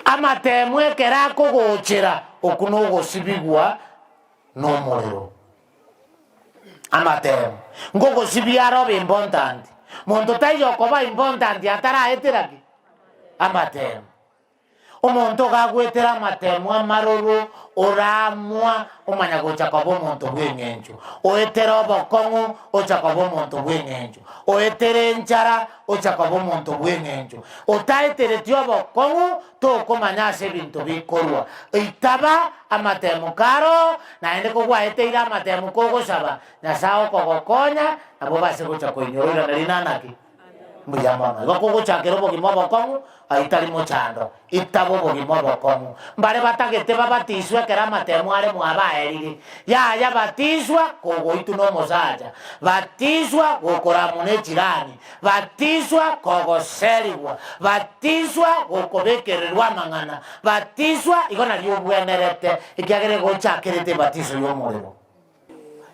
Amatemo ekero akogochera, okwo nogosibigwa nomorero. Amatemo. Nkogosibia are obe important. Monto taiyo okoba important ataraetera ki? Amatemo. Omonto iga agwetera amatemo amaroro, oramwa, omanya gocha koba omonto bw'eng'encho. Oetere obokong'u, ocha koba omonto bw'eng'encho. Oetere enchara, ocha koba omonto bw'eng'encho. Otaetereti obokong'u, tokomanya ase ebinto bikorwa. Itaba amatemo karo, naende kogwaeteire amatemo kogosaba, Nyasae okogokonya, nabo obase gocha koinyora oirane rinana ki? Mbuya mono. Igo kogochakera obogima obokong'u, ayio tari mochando. Itaba obogima obokong'u. Mbare batagete babatiswe ekero amatemo are mwabaerire. Yaya batiswa kogoitwa nomosacha, batiswa gokoramwa nechirani, batiswa kogoserigwa, batiswa gokobekererwa amang'ana, batiswa igo nario obwenerete, ekiagera egochakerete ebatiso y'omorero.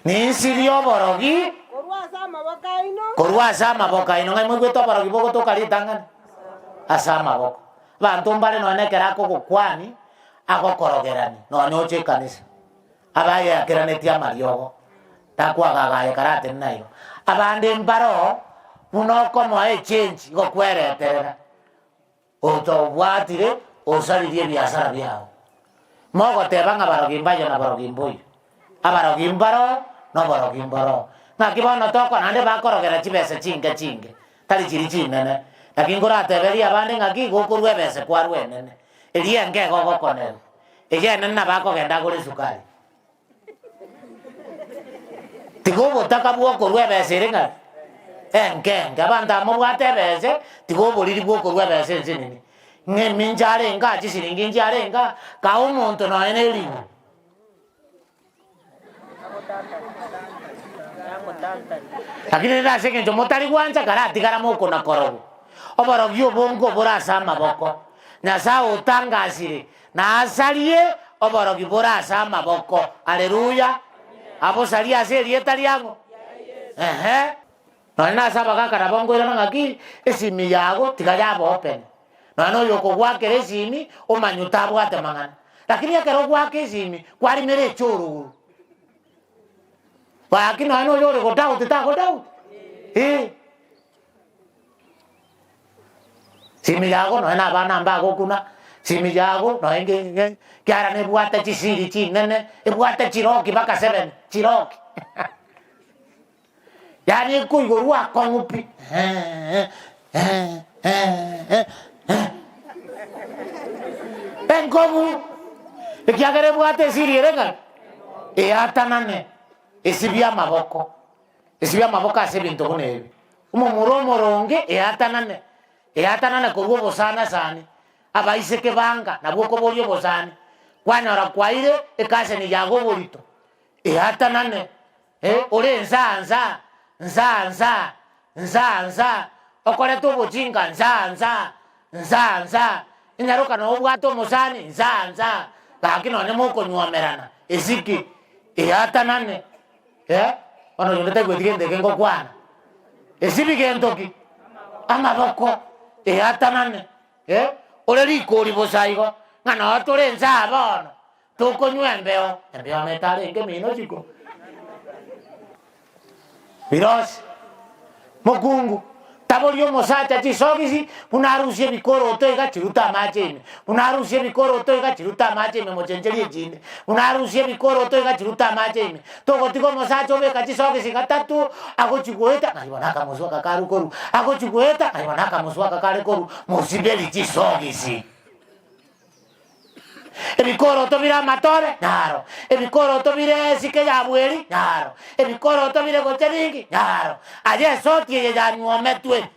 Ninsirie oborogi Korwa ase amaboko aino. Korwa ase amaboko aino. Ng'ai moigwete oborogi bogotoka ritang'ani? Ase amaboko. Abanto mbare nonya ekero akogokwani, agokorogerani nonya oche ekanisa. Abe ayeakeranetie amariogo, takwagaga aye karatenena igo. Abande mbaroo, buna okomoa echange igo kwereterera. Otobwatire osaririe ebiasara biao. Mogoteba ng'a barogi mbayo na borogi mboiyo. Abarogi mbaroo na oborogi mboroo. Ng'aki bono toko naende bakorogera chibesa chinke chinke, tari chiria chinene. Naki nkorateberie abande ng'aki igo okorua ebesa kwarua enene. Eria enke igo ogokonerwa. Eria enene nabo akogenda agore esukari. Tiga obotaka bw'okorua ebesa ere ng'aki? Enke enke. Abanto aba mobwate ebese, tiga oboriri bw'okorua ebesa ense nini. Ng'a emincha arenge aa, chisiringi inche arenge aa, kaa omonto nonya na eribu. Lakini rende ase eng'encho motari gwancha karatigara mokona korogwa. Oborogi obonge obore ase amaboko. Nyasae otangasire Na asarie oborogi bore ase amaboko. Aleluya! Abosarie ase erieta riang'o? Ehe. Nonya nase abagaka nabo nkoirana ng'aki, esimi yago tiga yaba open. Nonya na oyo okogoakera esimi, omanye otabwate mang'ana. Lakini ekero ogoaka esimi, kwarimera echororo. Gaki nonya na oyo ore godoubt tagodoubt. Eh. Simi yago nonya na abana mbagokuna, simi yago nonya nge nge kiara nebwate chisiri chinene, ebwate chiroki mpaka seven, chiroki yaani ekoigorwa akong'u pi eh eh eh eh enkong'u ekiagera ebwate esiri ere ng'aki? Eatanane, esibie amaboko, esibie amaboko ase ebinto buna ebi. Omomura omoronge eatanane, eatanane korwa obosana-sani, abaiseke banga nabwo okoboria obosani, kwanyora kwaire ekaseni yago oborito, eatanane, eh, ore nsaa nsaa, nsaa nsaa, nsaa nsaa, okorete obochinga nsaa nsaa, nsaa nsaa, enyaroka noo obwate omosani nsaa nsaa, gaki nonye mokonywomerana esiki, eatanane. Eh, bono oyonde taigweti gento eke ngokwana. Esibi gento ki? Amaboko, eatanane, eh, ore rikori bosa igo, ng'a noo tore inse aa bono, tokonywa embeo, embeo netarenge mino chiko. Birosi. Mokungu, taboria omosacha chisogisi, buna arusie ebikoroto iga chirute amache ime, buna arusie ebikoroto iga chirute amache ime mochencherie echinde, buna arusie ebikoroto iga chirute amache ime. Togotiga omosacha obeka chisogisi gatato, agochi goeta ng'ai bono akamosu aka kare korwa, agochi goeta ng'ai bono akamosu aka kare korwa, mosiberi chisogisi. Ebikoroto bire amatore, naro, ebikoroto bire esike ya bweri, naro, ebikoroto bire gocha ringi, naro. Aye esoti eye yanywometwe.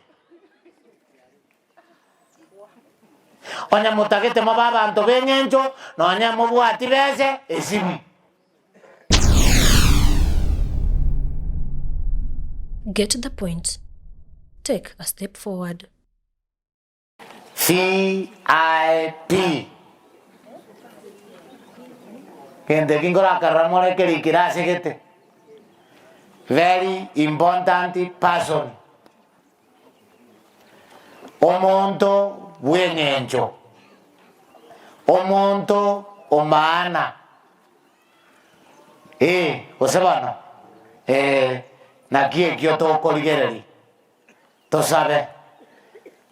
Onye motagete mobe abanto b'eng'encho, nonya mobwati bese, esibi. Get the point. Take a step forward. VIP. Gento eki nkorakarora more kerikire ase gete, very important person, omonto bw'eng'encho. Omonto o maana. Ee, gose bono? Ee, naki ekio tokorigereria. Tosabe.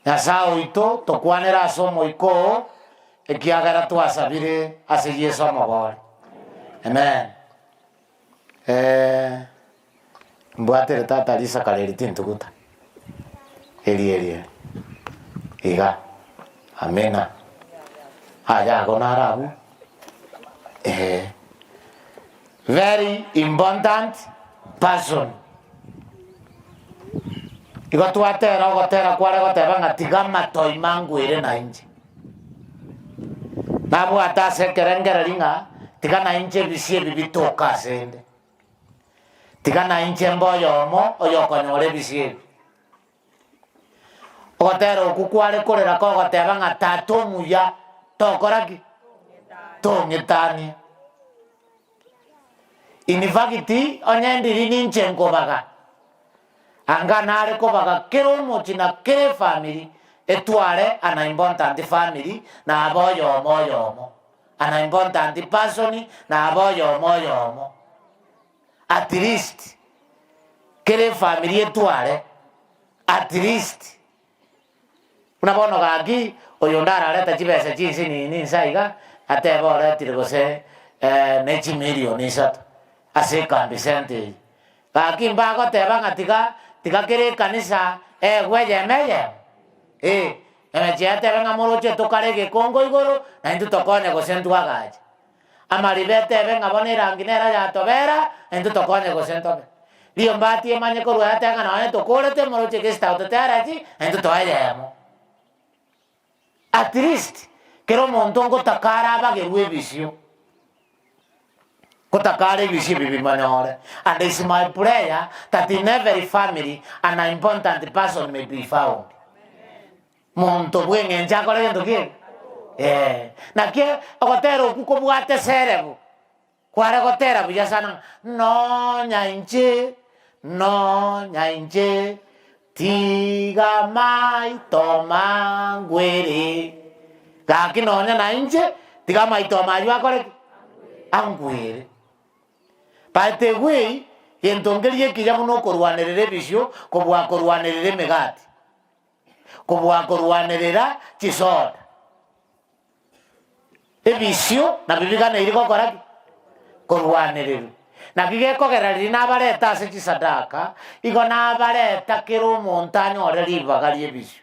Nyasae oito, tokwanere ase Omoika oo, ekiagera twasabire ase Yeso Omobori. Amen. Eh, mbwatere tata risakara eri tintuguta. Eri eri eri. Iga. Amina. Aya ago naro abwo. Eh. Very important person. Igo twatera ogotera kware goteba ng'a tiga amatoi mangwere nainche. Nabwate ase ekerengererio ng'a tiga nainche ebisio ebi bitoke asende. Tiga nainche mbe oyomo oyokonyora ebisio ebi. Ogotera okwo kware korera kogoteba ng'a Tata omuya tokora ki? Tong'etanie. In fact, onye ndiri ninche nkobaga, anga nare kobaga kera omochie na kera efamiri etware an important family na abe oyomo oyomo, an important person na abe oyomo oyomo. At least kera efamiri etware at least. Buna bono gaki, oyonde arareta chibesa chinsinini inse aiga, atebe oretire gose ne chimilioni isato ase ekambi center eye. Gaki mbagoteba ng'a tiga tiga kera ekanisa egwe eyemo eyemo, eh, emechie etebe ng'a moroche tokare egekongo igoro, naintwe tokonye gose ntwe agache. Amariba etebe ng'a bono erangi nero yatobera, naintwe tokonye gose ntobe. Riombati emanye korwa yateba ng'a nonye tokorete moroche egesitao totearachi, naintwe toe eyemo. At least, kera omonto ngotaka are abagerwe ebisio, ngotaka are ebisio ebi bimonyore. And it's my prayer that in every family an important person may be found. Monto bw'eng'encho akore gento ki eke? Ee. Naki ogotera okwo kobwate serebu, kware gotera buya sana ng'a, Nonya inche, nonya inche, tiga amaito mangwere. Gaki nonya na inche, tiga amaito amayio akore ki? Angwere. By the way, gento nkeria ekiya buna okorwanerera ebisio kobua korwanerera emegati. kobua korwanerera chisoda. Ebisio nabio biganeiri gokora ki? Korwanererwa. Naki gekogera riria nabareta ase chisadaka, igo nabareta kera omonto anyore ribaga ri'ebisio.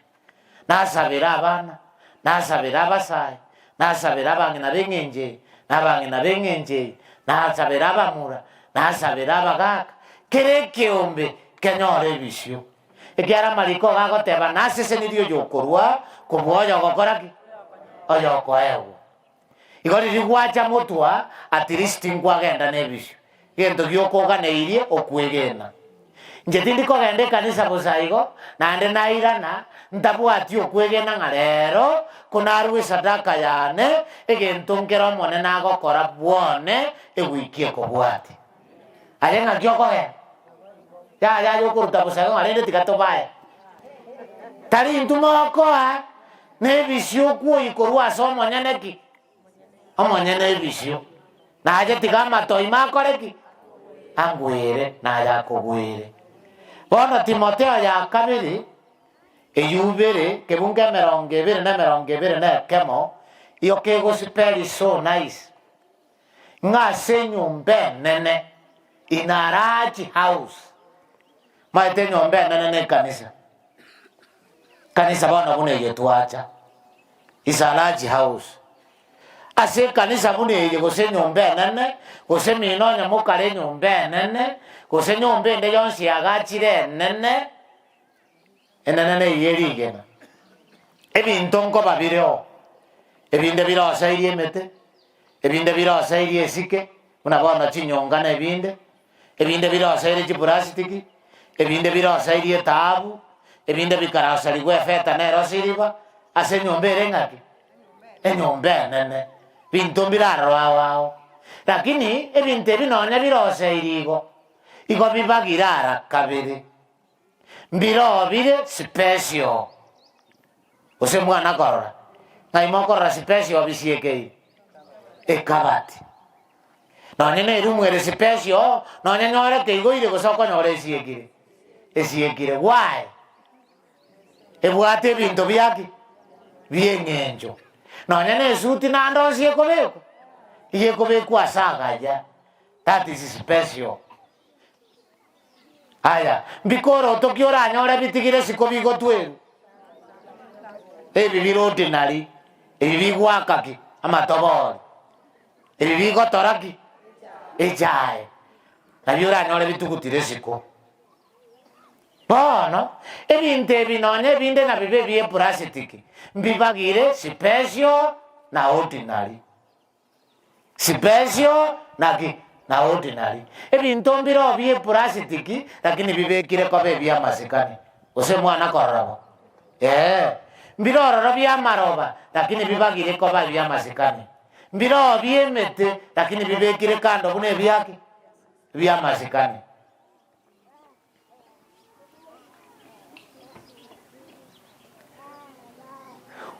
Nasabere abana, nasabere abasae, nasabere abang'ina b'eng'encho eye, na abang'ina b'eng'encho eye, nasabere abamura, nasabere abagaaka, kera ekeombe kenyore ebisio. Ekiagera amariko iga agoteba, Nasesenirie oyokorua kobua oyogokora ki? Oyokoegwa. Igo riria gwacha motwa, at least nkwagenda nebisio. Egento giokoganeirie okwegena. Inche tindi kogenda ekanisa bosa igo, naende nairana, ntabwati okwegena ng'a rero konarue esadaka yane, egento nkere Omonene agokora bwone ewiki ekobwatia. Aye ng'aki okogenda? Yaya aye okoruta bosa igo ng'a rende tiga tobae. Tari intwe mokoa na ebisio okwoyia korwa ase omonyene ki? Omonyene ebisio. Naye tiga amatoima akore ki? Angwere naye akogwere. Bono Timotheo ya kabere, eyio ibere, kebungo emerongo ebere na emerongo ebere na ekemo, igo kegosiperi so nice. Ng'a ase enyomba enene, in a large house, maete enyomba enene na ekanisa, kanisa bono buna eye twacha, is a large house. Ase ekanisa buna eye gose enyomba enene, gose mino onye mokare enyomba enene, gose nyomba ende yonsi yagachire enene, enene neyio erigena. Ebinto nkoba bire oo, ebinde biroseirie emete, Ebinde biroseirie esike, buna bono chinyonga na ebinde, ebinde biroseirie chipulasitiki, ebinde biroseirie etaabu, ebinde bikaroserigwa efeta nero siliva, ase enyomba ere ng'aki? Enyomba enene. Binto mbiraroro ao ao. Lakini ebinto ebi nonya biroseirie igo, igo bibagire ara kabere. Mbiroo bire special. Gose mwana korora. Ng'ai mokorora sipesi obisi ekeire? Ekabati. Nonye na erumu ere sipesi oo, nonye nyore keigoire gose okonyora esiekire, esiekire. Why? Ebwate ebinto biaki? Bi'eng'encho. Nonye na esuti naende onsi ekobekwa, iga ekobekwa ase agaya. That is special. Aya, mbikoroto ki oranyore bitigire isiko bigotwerwa? Ebi bire ordinary, ebi bigwaka ki? Amatobori. Ebi bigotora ki? Echae. Nabio oranyore bitugutire isiko. Bono, ebinto ebi nonya ebinde nabibe bie plastic, mbibagire special na ordinary. Special naki na ordinary. Ebinto mbiroo bie plastic lakini bibekire koba ebiamasikani. Gose mwana korora bo? Ee. Mbire ororo biamaroba lakini bibagire koba ebiamasikani. Mbiroo biemete lakini bibekire kando buna ebiaki? Ebiamasikani.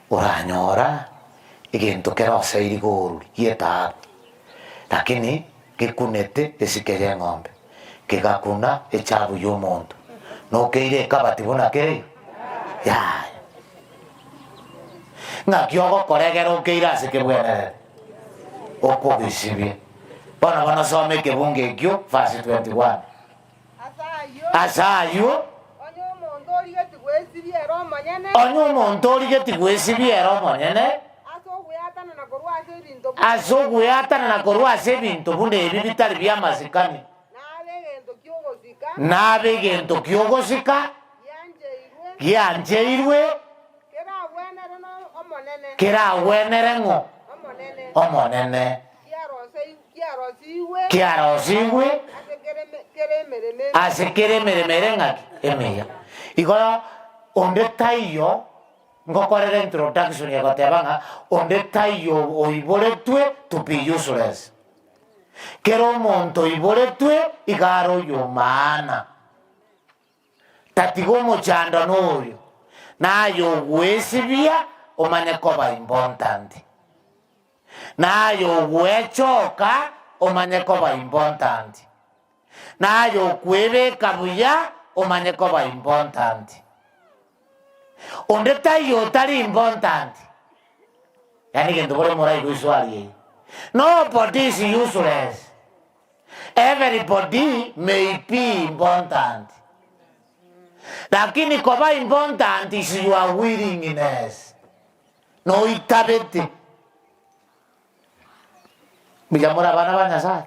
Oranyora egento keroseiri igoro gi'etaabu, lakini gekunete esike y'eng'ombe, kegakuna echabu y'omonto, nokeire ekabati buna kere iga? Yaya. Ng'aki ogokora ekero okeire ase kebwenerete? Okogesibia. Bono bono soma ekebungo ekio verse 21. Ase ayio, onye omonto origetie gwesibia ere omonyene, ase ogweatanana korwa ase ebinto buna ebi bitari bi'amasikani, nabe egento ki'ogosika, giancheirwe, keragwenere ng'o? Omonene. Kiarosigwe ase kera emeremo ere ng'aki? Emiya. Igo onde taiyo ngokorera introduction egoteba ng'a onde taiyo oiboretwe to be useless. Kera omonto oiboretwe iga are oyo maana. Tatiga omochando noyo, naye ogwesibia omanye koba important. Naye ogwechoka omanye koba important. Naye okwebeka buya omanye koba important. Onde taiyo otari important. Yaani egento bore moraigwe eswali eye. Nobody is useless. Everybody may be important. Lakini koba important is your willingness. Noitabete. Mbuya more abana ba Nyasaye.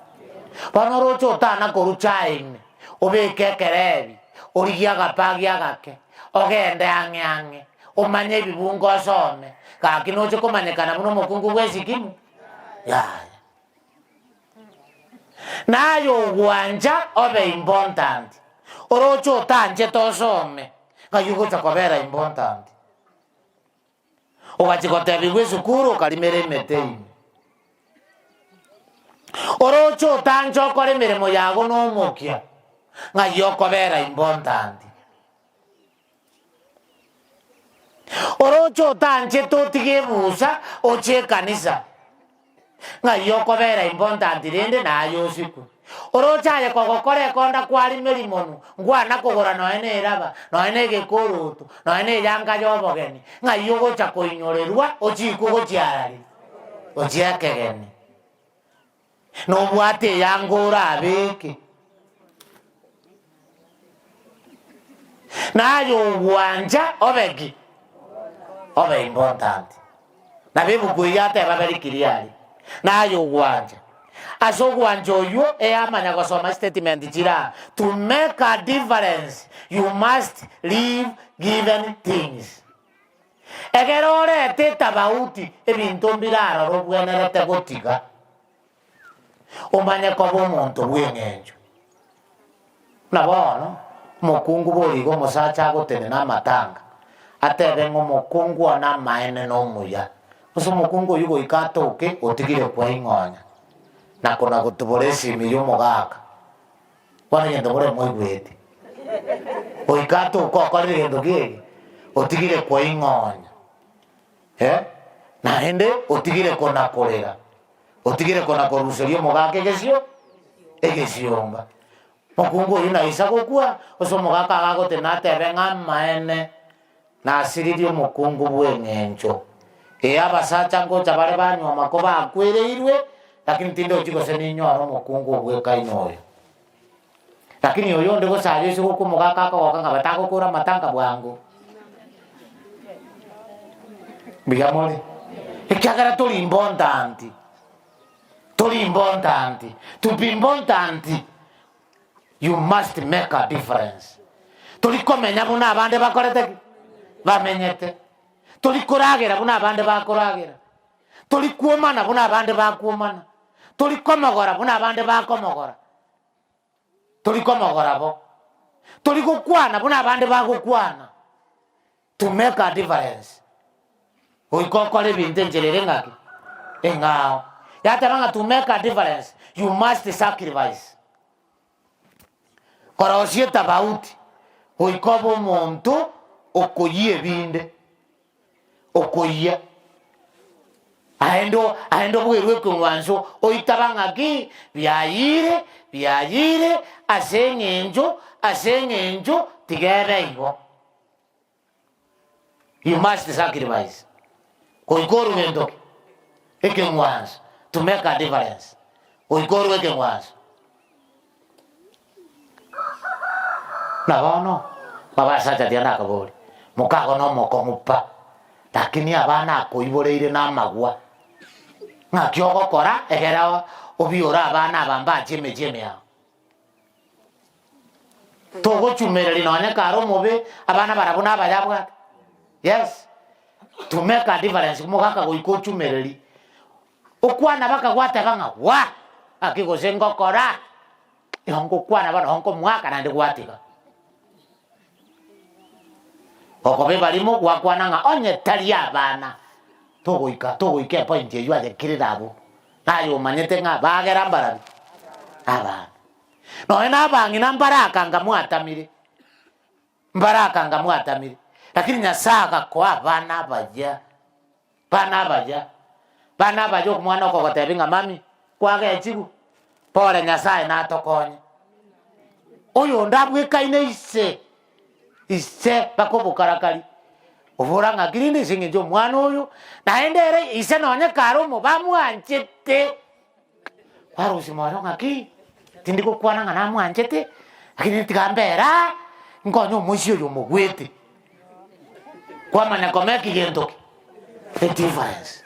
Bono oroche otana korwa chae ime, obeke ekerebi, origie agapagi agake, ogende ang'e ang'e, omanye ebibungo osome, gaki noche komanyekana buna omokungu bw'esikimu? Yaya. Naye ogwancha obe important, oroche otanchete osome, ng'ai ogocha kobera important? Ogachia gotebigwa esukuru okarimera emete ime. Oroche otanche okore emeremo yago nomokia, ng'ai okobera important. Oroche otanchete otige ebusa oche ekanisa, ng'ai okobera important rende naye osikwe. Oroche aye kogokora ekonda kwarimeri monwe, nkwana kogora nonya na eraba, nonya na egekoroto, nonya na eyanga y'obogeni, ng'ai ogocha koinyorerwa ochikwe gochia arari? Gochia ekegeni. Nobwate eyanga orabeke. Naye ogwancha obe ki? Obe important. Nabo ebuku eyio ateba very clearly. Naye ogwancha. Ase ogwancha oywo eyamanya gosoma statement chire aa, to make a difference you must leave given things. Ekero orete etabauti ebinto mbire aroro obwenerete gotiga. Omanye koba omonto bw'eng'encho. Buna bono, omokungu bori iga omosacha agotenena amatanga, atebe ng'a omokungu one amaene nomuya. Gose omokungu oyio goika atoke otigire kweing'onya, na kona gotubora esimi y'omogaka. Bono egento bore moigweti. Goika atoke okorire egento kiege, otigire kweing'onya. Eh? Naende otigire kona-korera, otigire kona-koruseria omogaka egesio egesionga. Mokungu oyio naisa gokwa, ase omogaka agagotenena atebe ng'a amaene, nasiririe omokungu bw'eng'encho. Ee, abasacha ngocha bare banyuoma kobakwereirwe, lakini tindochi gose ninyore omokungu obwekaine oyo. Lakini oyonde gose aye ase gokwa omogaka akogoka ng'a batagokora amatanga bwango. Mbuya more? Ekiagera tori important, tori important, to be important you must make a difference. Tori komenya buna abande bakorete ki? Bamenyete. Tori koragera buna abande bakoragera. Tori kwomana buna abande bakwomana. Tori komogora buna abande bakomogora. Tori komogora bo. Tori gokwana buna abande bagokwana. To make a difference. Goika okore ebinto enchera ere ng'aki? Eng'ao. Yateba ng'a to make a difference, you must sacrifice. Korosia etabauti, goika obe omonto okoyia ebinde. Okoyia. Aende aende obwerwe ekeng'wanso oitaba ng'aki biayire biayire ase eng'encho ase eng'encho tiga ebe igo. You must sacrifice. Goika orwe gento ki? Ekeng'wanso to make a difference. Goika orwe ekeng'wanso. Na bono, abasacha tiga nakabori, mokago nomokong'u pa, lakini abana akoiboreire namagwa. Ng'aki ogokora egere obiore abana aba mbache emechie emiao? Togochumereria nonye kare omobe, abana barabwo nabaya abwate. Yes, to make a difference mogaka goika ochumererie. Okwana bakagwateba ng'a waa, gaki gose ngokora, igo ngokwana bono igo nkomoaka naende gwatiga. Okoba ebarimo gwakwana ng'a onye tari abana, togoika togoika epoint eywo aye kirire abwo, naye omanyete ng'a bagera mbarabi? Abana. Nonye na abang'ina mbarakanga mwatamire, mbarakanga mwatamire, lakini Nyasaye agakoa abana abayia. Bana abaya, bana abaya omwana okogotebia ng'a mami, kwagechigwe, pore Nyasaye natokonye. Oyonde abwekaine ise, ise mpaka obokarakari, obora ng'aki rende ase eng'encho omwana oyo, naende ere ise nonye kare omobe amwanchete, kwarusia moyo ng'aki, tindi gokwana ng'a namwanchete, lakini tiga mbere aa, nkonye omoisia oyo omogwete. Kwamanya komeka egento ki? The difference.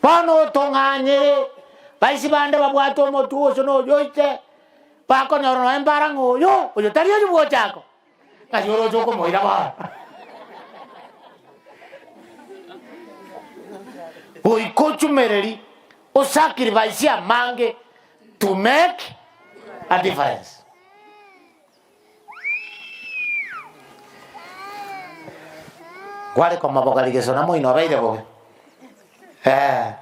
Bono otong'anyere, baisi bande babwate omotwe ose na oyo oite, bakonyora nonya mbara ng'a oyo, oyo tari oyio bwochako, ng'ai oroche okomoira bono. Goika ochumereri, osacrifice amange to make a difference. Kware komoboka rigeso na moino obeire bobe. Eh.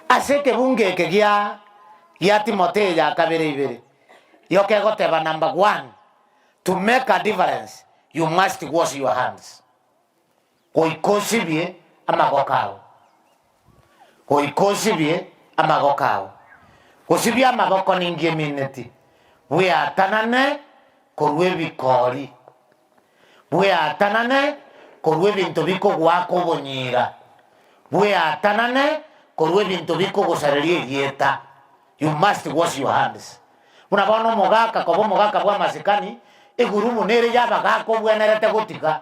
Ase ekebungo eke gia gia Timotheo ya kabere ibere, igo kegoteba number one, to make a difference you must wash your hands. Goika osibie amagoko ao. Goika osibie amagoko ao. Gosibia amaboko ninki emineti? Bweatanane korwa ebikori. Bweatanane korwa ebinto bikogoaka obonyira. Bweatanane korwa ebinto bikogosareria erieta. You must wash your hands. Buna bono omogaka koba omogaka bw'amasikani, egurubu nere y'abagaka obwenerete gotiga.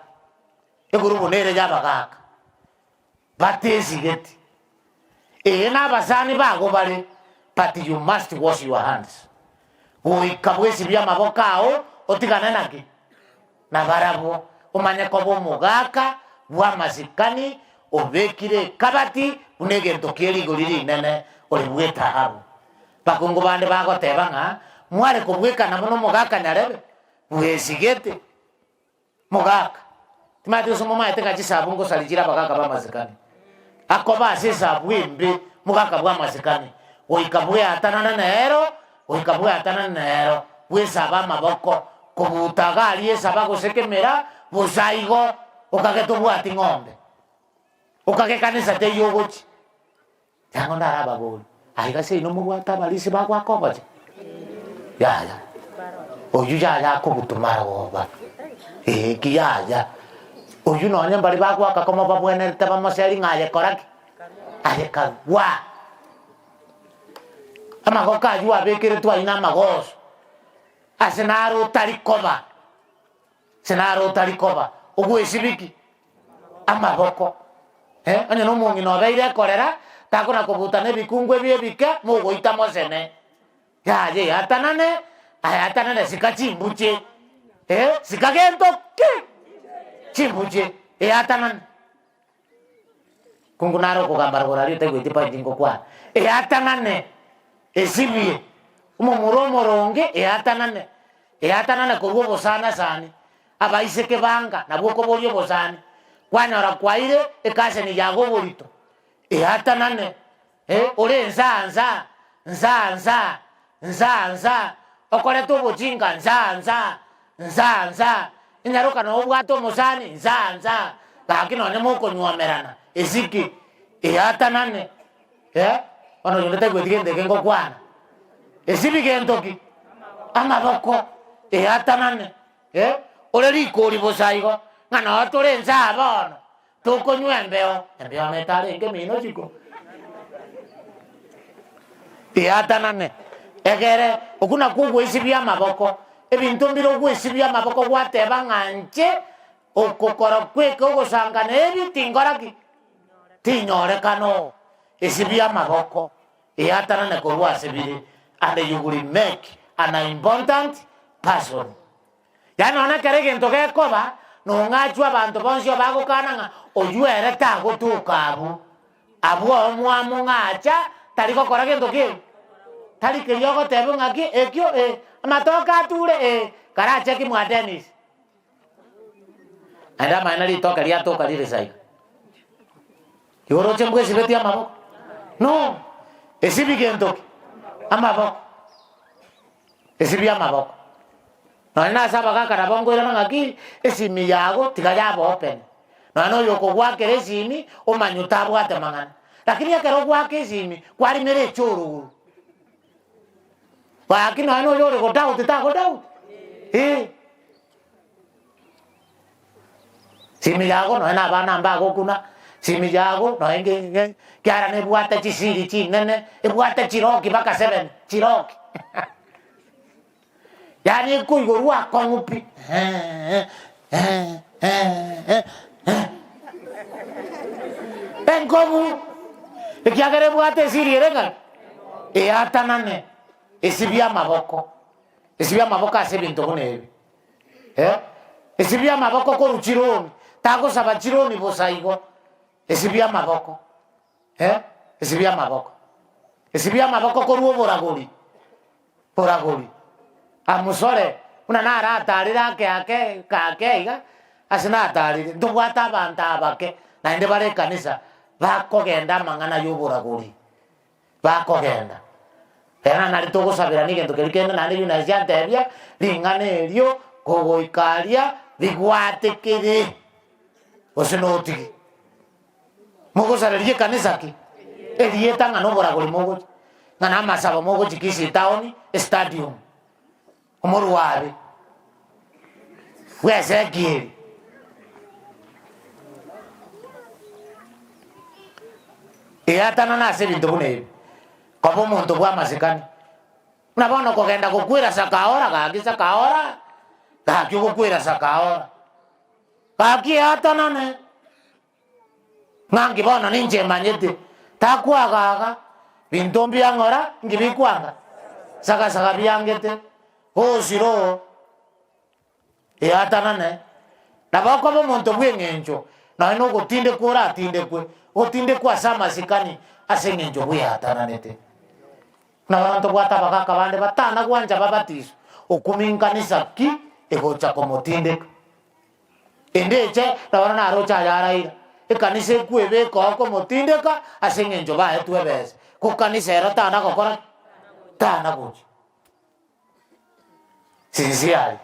Egurubu nere y'abagaaka batesigeti. Ee nabasani bago bare but you must wash your hands. Goika bwesibie amaboko ao otigane naki? Nabarabwo. Omanye koba omogaka bw'amasikani obekire ekabati buna egento kie rigori rinene ore bw'etahabu. Bakungu bande bagoteba ng'a mware kobwekana buna omogaka nyarebe bwesigete. Mogaka, timanyeti gose momaete ng'a chisabu ngosaria chire abagaka b'amasikani. Akoba ase esabu embe mogaka bw'amasikani, goika bweatanane nero, goika bweatanane nero, bwesabe amaboko, kobuta iga aria esaba gose kemera, bosa igo, okage tobwati ng'ombe. Okage kanisa teiyo ogochia. Yango ndarababorie, aiga seino mobwate abarisia bagoaka obochie? Yaya, oyio yaya akobutwa marogoba, ee ki yaya, oyio nonye mbari bagoaka komo babwenerete bamoseri ng'a aye kora ki? Aye karua. Amagoko ayio abekeretwe ayio namagoso, ase naro otari koba, ase naro otari koba, ogwesibiki. Amaboko. Eh, onye nomong'ina obeire ekorera, takona kobutana ebikungu ebi ebike, mogoita mosene. Yaya eatanane, ayatanane sika chimbuche, eh, sika gento ki? Chimbuche, eatanane. Kungu naro okogamba rogoro aria otaigweti point ngokwana. Eatanane, esibie, omomura omoronge eatanane, eatanane korwa obosana sani, Abaiseke banga nabwo okoboria obosani, kwanyora kwaire ekaseni yago oborito, eatanane, eh, ore nsaa nsaa, nsaa nsaa, nsaa nsaa, okorete obochinga nsaa nsaa, nsaa nsaa, enyaroka noo obwate omosani nsaa nsaa, gaki nonye mokonywomerana esiki, eatanane, eh, bono oyonde taigweti gento eke ngokwana, esibi gento ki? Amaboko, eatanane. Eh, ore rikori bosa igo, ng'a noo tore inse aa bono, tokonywa embeo, embeo netarenge emino isiko. Eatanane, egere okwo nakwo ogwesibia amaboko, ebinto mbire ogwesibia amaboko gwateba ng'a inche, okokora kweke ogosangana ebi tinkora ki? Tinyorekana oo. Esibia amaboko, Eatanane korwa ase bire, and you will make an important person. Yaani nonya ekero egento gekoba, nong'achwe abanto bonsi obagokana ng'a oywo ere tagotoka abwo. Abwo oo mwamong'acha tari gokora gento ki? Tari keria ogoteba ng'aki ekio eh, amatoke ature eh, karache ki mwa Dennis. Naende amaene ritoke riatoka rire saiga. Igo oroche mbwesibetie amaboko? No! Esibi gento ki? Amaboko. Esibi amaboko. Nonye nase abagaka nabo nkoirana ng'aki, esimi yago tiga yaba open. Nonye na oyo okogoakera esimi, omanye otabwate mang'ana. Lakini ekero ogoaka esimi, kwarimera echorogoro. Gaki nonye na oyo ore godoubt tagodoubt, eh. Simi yago nonye na abana mbagokuna, simi yago nonye nge nge kiara nebwate chisiri chinene, ebwate chiroki mpaka seven, chiroki yaani ekoigorwa akong'u pi enkong'u ekiagera ebwate esiri ere ng'a eatanane, esibie amaboko, esibie amaboko ase ebinto buna ebi. Eh, esibie amaboko korwa chironi, tagosaba chironi bosa igo, esibie amaboko, eh, esibie amaboko, esibie amaboko korwa oboragori, boragori, amusore buna naratarire ake ake ake iga, ase natarire, ntobwate abanto abake naende bare ekanisa, bakogenda amang'ana ya oboragori. Bakogenda. Ere nari togosaberana egento keria kende naende Yunasi antebia, ring'ana erio kogoika aria rigwatekere, gose notige. Mogosareria ekanisa ki? Erieta ng'a noboragori mogochia, ng'a namasabo mogochia Kisii town, estadium, omorwabe bw'Ezekieli. Eatanana ase ebinto buna ebi, koba omonto bw'amasikani. Buna bono kogenda gokwera Sakaora, gaki Sakaora, gaki ogokwera Sakaora, gaki eatanane. Ng'a nki bono ninche manyete, takwagaga, binto mbiang'ora, nki bikwanga? Sagasaga biangete, gosira oo, eatanane. Nabo okoba omonto bw'eng'encho, nonya na ogotindekwa oratindekwe, otindekwe ase amasikani ase eng'encho bweatananete. Buna bono ntobwate abagaka bande batana gwancha babatiswe, okuminkanisa ki egocha komotindeka? Endeche, na bono naroche ayaraira. Ekanisa ekweba ekokomotindeka ase eng'encho baetwe ebesa. Ko kanisa ero tana gokora ki? Tana gochia. Sincerely.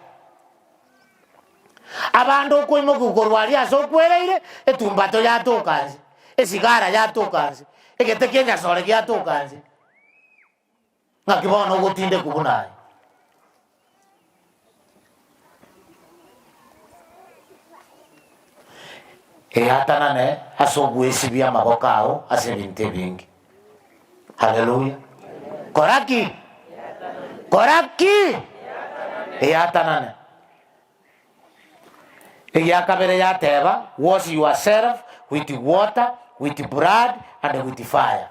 Abande okoimokiwa korwa aria ase okwereire, etumbato yatoka nse. Esigara yatoka nse, egete kia enyasore giatoka nse. Ng'aki bono ogotindekwa buna aye? Eatanane ase ogwesibia amaboko ao ase ebinto ebinge. Haleluya! Kora ki? Kora ki? Eatanane. Egiakabere yateba, Wash yourself with water, with blood, and with fire.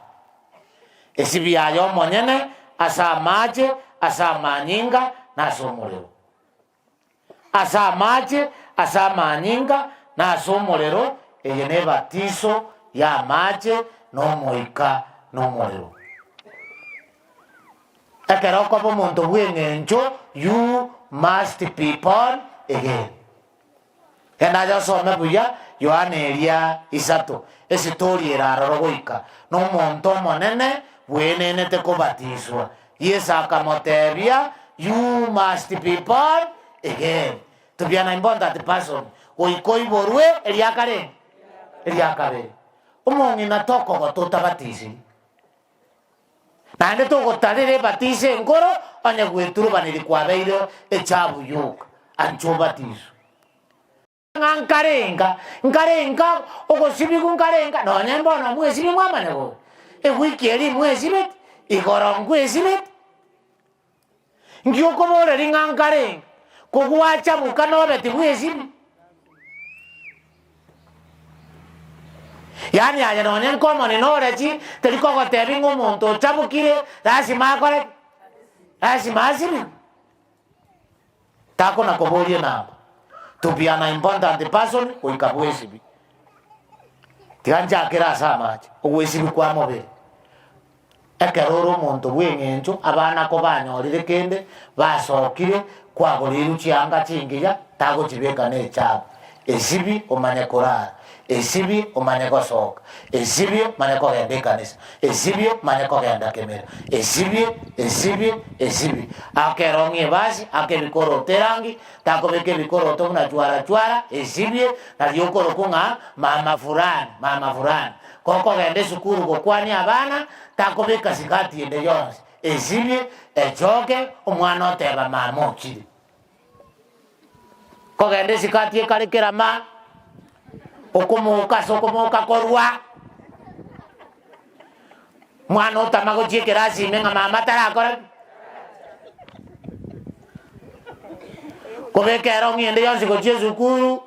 Esibi yaye omonyene ase amache, ase amanyinga, na ase omorero. Ase amache, ase amanyinga, na ase omorero, eye nebatiso y'amache, na Omoika, na omorero. Ekero okoba omonto bw'eng'encho, you must be born again. Genda aye osome buya Yohana eria isato, esitori ere aroro goika, na omonto omonene bwenenete kobatiswa. Yeso akamotebia, you must be born again. To be an important person, goika oiborwe eria kare, eria kabere. Omong'ina tokogota otabatisiri. Naende togotarera ebatiso enkoro, onye gweturubaneria kwabeire echabu yoka, ancha obatiswe. Ng'a nkarenga, nkarenga ogosibigwa nkarenga, nonye mbono mwesibie mwamanya bobe, ewiki eria imwesibeti, igoro nkwesibeti. Nki okoboreria ng'a nkarenga, kogwachabuka nobe tibwesibi? Yaani aye nonye nkomonene ore chi, teri kogotebi ng'a omonto ochabukire lasima akore ki? Lasima asibigwe. Takona koboria enamba. To be an important person goika bwesibi. Tiga nchakere ase amache, ogwesibi kwa mobere. Ekero ore omonto bw'eng'encho, abana kobanyorire kende, basokire, kwagoreirwe chianga chingiya, tagochibeka nechabu. Esibi omanye korara, esibi omanye gosoka, esibie omanye kogenda ekanisa, esibie omanye kogenda kemera, esibie, esibie, esibie. Ake erong'i ebasi, ake ebikoroto erangi, takobeka ebikoroto buna chwara chwara, esibie, nario okorokwa ng'a mama fulani, mama fulani. Gokogenda esukuru gokwania abana, takobeka sikati ende yonsi, esibie, echoke, omwana oteba mama ochire. Kogenda esikati ekare kerama, okomoka ase okomoka korwa, mwana otama gochia ekerasi ime ng'a mama tarakora ki? Kobeka erong'i ende yonsi gochia esukuru.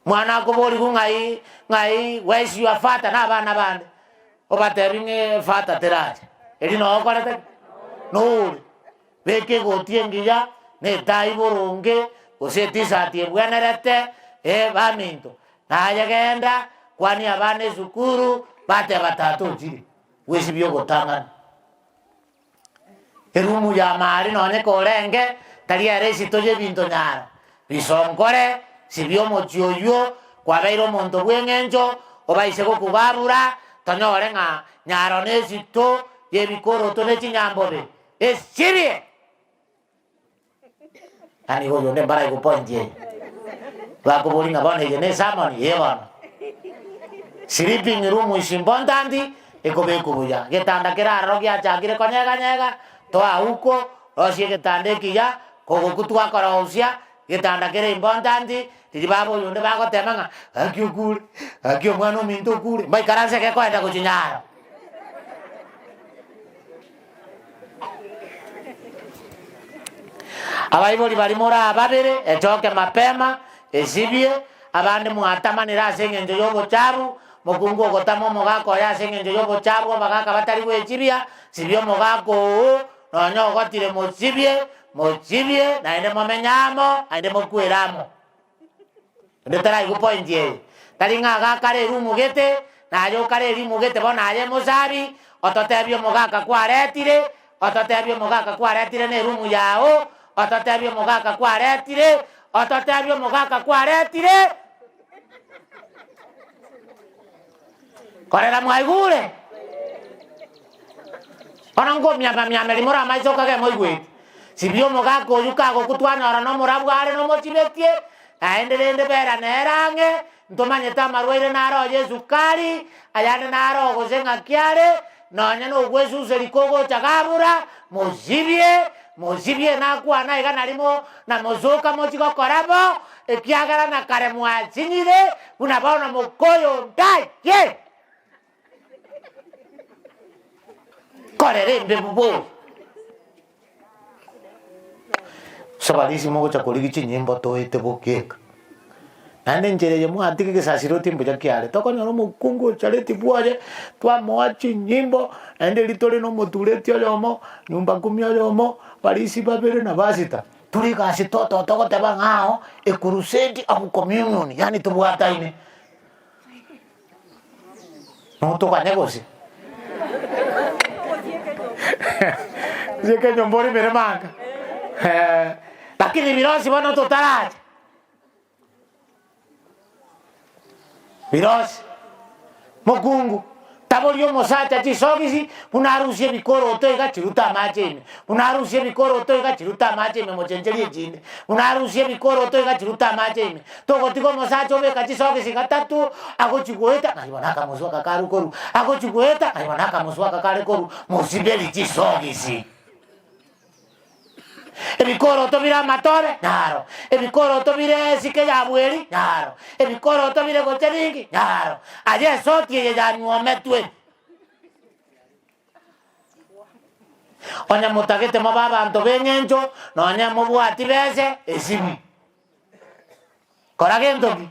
Mwana akoborigwa ng'ai ng'ai where is your father na abana bande, obatebi ng'a father teracha, erio noo okorete ki? Noore. Beka egoti engiya, na etai boronge, gose etisati ebwenerete, eh baminto, naye genda, kwania abana esukuru, bateba tata ochire, bwesibie ogotang'ana. Erumu y'amari nonye korenge, tari ere esito y'ebinto nyaro. Bisonkore, sibia omochie oyio, kwabeire omonto bw'eng'encho, obaise gokobabura, tonyore ng'a nyaro nesito y'ebikoroto ne chinyambobe. Esibie! Yaani igo oyonde mbaraigwe point eye. Bakoboria ng'a bono eye ne esermon, ee bono. Sleeping room is important, ekobekwa buya. Getanda kere aroro giachakire konyeganyega, toa huko, rosia egetanda ekiya, kogoku twakorosia, getanda kere important, riria baba oyonde bagoteba ng'a gaki okure, gaki omwana ominto okure, mbaikaranse gekoenda gochia nyaro. Abaibori baria more ababere, echoke mapema, esibie, abande mwatamanire ase engencho y'obochabu, mokungu ogotama omogaka oye ase engencho y'obochabu, abagaka batari gwechibia, sibia omogaka oo, nonya ogotire mosibie, mosibie, naende momenye amo, naende mokwere amo. Onde taraigwe point eye. Tari ng'a agakare erumu gete, naye okare erimu gete bono aye mosabi, ototebie omogaka kwaretire, ototebie omogaka kwaretire na erumu yao, ototebie omogaka kwaretire, ototebie omogaka kwaretire. Korera mwaigure? Bono nkomiama-miameria more amaiso okage moigweti. Sibia omogaka oyio kagokwa twanyora nomorabu are nomochibetie, naende rende bera nere ang'e. Ntomanyete amarwaire naro oye esukari, ayande naro gose ng'aki are, nonya nogwesuseria kogocha gabura, mosibie, mosibie nakwana iga nari mo na mosoka mochie gokora bo, ekiagera na kare mwasinyire, buna bono mokoyondaye. Korera embebu bori. Sabarisi mogocha korigia chinyimbo toete bokeka. Naende enchera eye mwatiga egesasiroti mbuya kiare, tokonyora omokungu ochareti bwoye, twamoa chinyimbo, naende erio tore na omotureti oyomo, nyumba kumi oyomo, barisi babere na basita. Tore egasi toto togoteba ng'a ao ecrusade of communion yaani tobwataine. Notoganye gose? Tieka enyomba orimere manga. Eh, lakini birosi bono totaracha. Birosi. Mokungu, taboria omosacha chisogisi buna arusie ebikoroto iga chirute amache ime. Buna arusie ebikoroto iga chirute amache ime mochencherie echinde. Buna arusie ebikoroto iga chirute amache ime. Togotiga omosacha obeka chisogisi gatato, agochia goeta, ng'ai bono akamosu aka kare korwa, agochia goeta, ng'ai bono akamosu aka kare korwa, mosiberi chisogisi. Ebikoroto bire amatore, naro. Ebikoroto bire esike ya bweri, naro. Ebikoroto bire gocha ringi, naro. Aye esoti eye yanywometwe. Onye motagete mobe abanto b'eng'encho, nonye mobwati bese, esibi. Kora gento ki?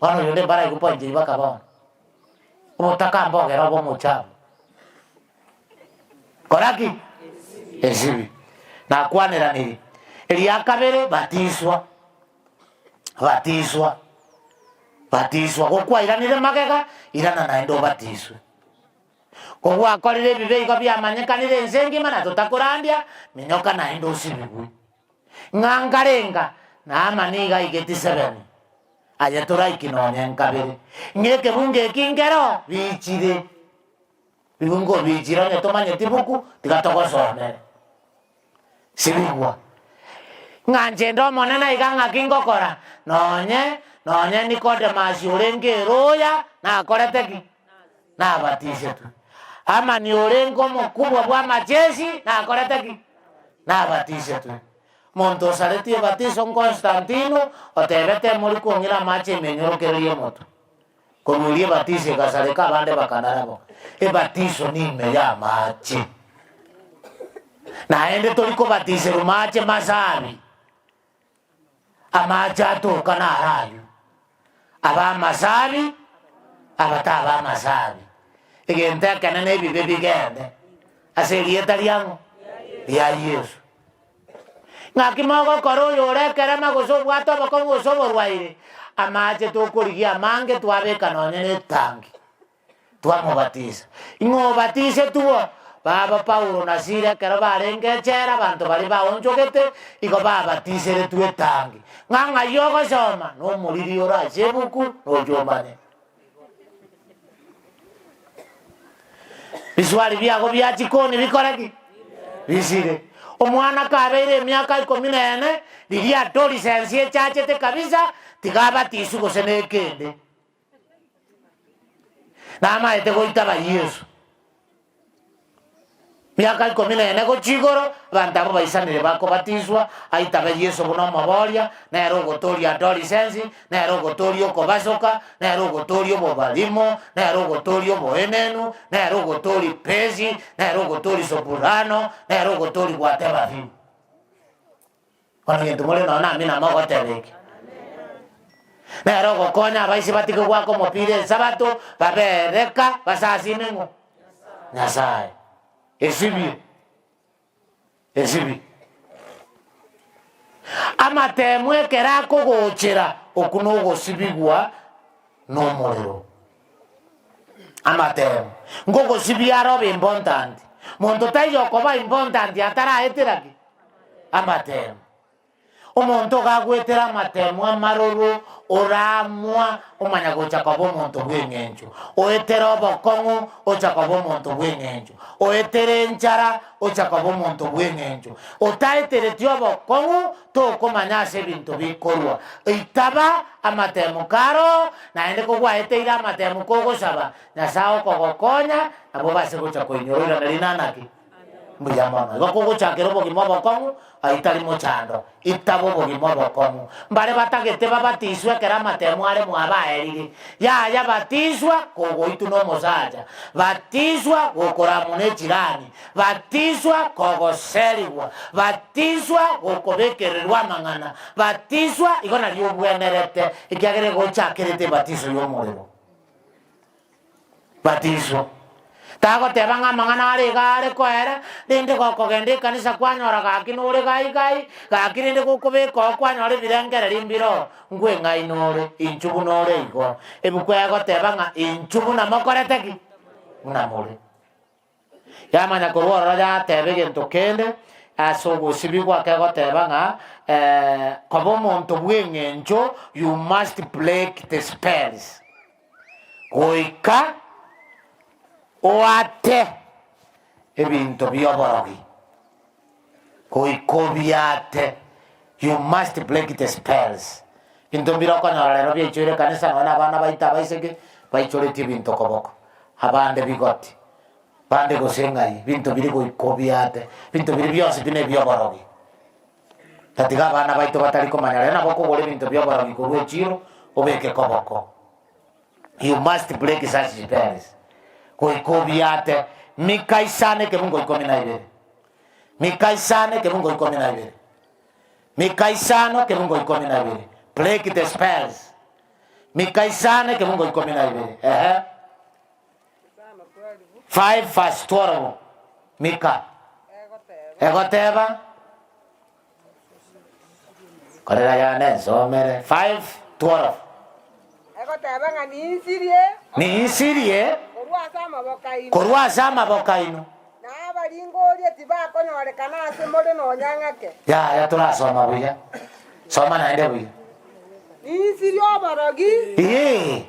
Bono oyonde mbaraigwe point eyio baka bono. Obotaka mbogere obe omochafu. Kora ki? Esibi. Nakwaneraniri. Eria kabere batiswa. Batiswa. Batiswa. Gokwairanire magega, irana naende obatiswe. Kogwakorire ebibe igo biamanyekanire ense engima na totakorandia, minyoka naende osibigwe. Ng'a nkarenga, Naamani iga aigeti sebene, aye toraiki nonya nkabere. Ng'a ekebungo eki nkero bichire, bibungo bichire onye tomanyeti buku, tiga togosomere. Sibigwa. Ng'a inche inde omonene iga ng'aki ngokora, nonye, nonye Nikodemasi orenge ere oya, nakorete ki? Nabatisetwe. Amani orenge omokubwa bw'amacheshi, nakorete ki? Nabatisetwe. Monto osaretie ebatiso n'Konstantino, otebete emori kong'ira amache emenyorokererie omotwe. Korwa erio ebatiso egasareka abande bakanara bo. Ebatiso nime y'amache. Naende tori kobatiserwa mache masabi, amache atoka naro aywo. Aba amasabi, abataba amasabi. Egento ekenene ebibe bigende ase erieta riang'o? Ria Yeso. Ng'aki mogokora oyore ekerema gose obwate obokong'u gose oborwaire? Amache tokorigia amange twabeka nonye netangi, twamobatisa. Ing'o obatisetwe? Baba Paulo na Sila ekero barenge echela abanto baria baonchogete igo babatiseretwe etangi. Ng'a ng'ai ogosoma? Nomoriri ore ase ebuku noche omanye. Biswali biago bia chikoni bikore ki? Bisire. Omwana kabeire emiaka ikomi na ene, riria adolescence echachete kabisa, tiga abatiswe gose na ekende. Namaete goitaba Yeso. Miaka ikomi na ene gochia igoro, abanto abwo baisanire bakobatiswa, aitabe Yeso buna omoboria, nere ogotoria adolescence, nere ogotoria okobasoka, nere ogotoria obobarimo, nere ogotoria oboenenu, nere ogotoria pesi, nere ogotoria soprano, nere ogotoria gwateba few. Bono gento more nonya na amina mogoteba eke. Nere ogokonya abaisia batige goaka omopira esabato, babereka basasime ng'o? Nyasaye. Esibie. Esibie. Amatemo ekero akogochera, okwo nogosibigwa nomorero. Amatemo. Nkogosibia are obe important. Monto taiyo okoba important ataraetera ki? Amatemo. Omonto iga agwetera amatemo amaroro, oraamwa omanya gocha koba omonto bw'eng'encho. Oetere obokong'u, ocha koba omonto bw'eng'encho. Oetere enchara, ocha koba omonto bw'eng'encho. Otaetereti obokong'u, tokomanya ase ebinto bikorwa. Itaba amatemo karo, naende kogwaeteire amatemo kogosaba, Nyasae okogokonya, nabo obase gocha koinyora oirane rinana ki? Mbuya mono. Igo kogochakera obogima obokong'u, ayio tari mochando. Itaba obogima obokong'u. Mbare batagete babatiswe ekero amatemo are mwabo aerire. Yaya batiswa kogoitwa nomosacha, batiswa gokoramwa nechirani, batiswa kogoserigwa, batiswa gokobekererwa amang'ana, batiswa igo nario obwenerete, ekiagera egochakerete ebatiso y'omorero. Batiswa. Tagoteba ng'a amang'ana are iga are koera, rende gokogenda ekanisa kwanyora gaki nore gai gai, gaki rende gokobeka oo kwanyora ebirengererio mbire oo, nkwe ng'ai nore, inchuo buna ore igo. Ebuku egoteba ng'a inchuo buna mokorete ki? Buna more. Yamanya korwa ororo yateba egento kende ase ogosibigwa kegoteba ng'a koba omonto bw'eng'encho you must break the spells. Goika oate ebinto bi'oborogi, goika obiate, you must break the spells. Ebinto mbire okonyora rero biaichoire ekanisa nonya na abana baito abaiseke baichoretie ebinto koboko, abande bigoti, bande gose ng'ai, ebinto biria goika obiate, ebinto biria bionsi pi nebioborogi. Tatiga abana baito batari komanya rero nabo okogora ebinto bioborogi korwa echiro obeke koboko. You must break such spells. Goika obiate Mika isano ekebungo ikomi na ibere. Mika isano ekebungo ikomi na ibere. Mika isano ekebungo ikomi na ibere. Break the spells. Mika isano ekebungo ikomi na ibere. Ehe. 5 verse 12. Mika. Egoteba. Korera yane nsomere. 5 12. Egoteba ng'a ninsirie. Ninsirie. Korwa ase amaboko aino. Korwa ase amaboko aino. Na abaringoria tibakonyorekana ase more nonya ng'ake. Yaya torasoma buya. Soma naende buya. Ninsirie oborogi. Ee,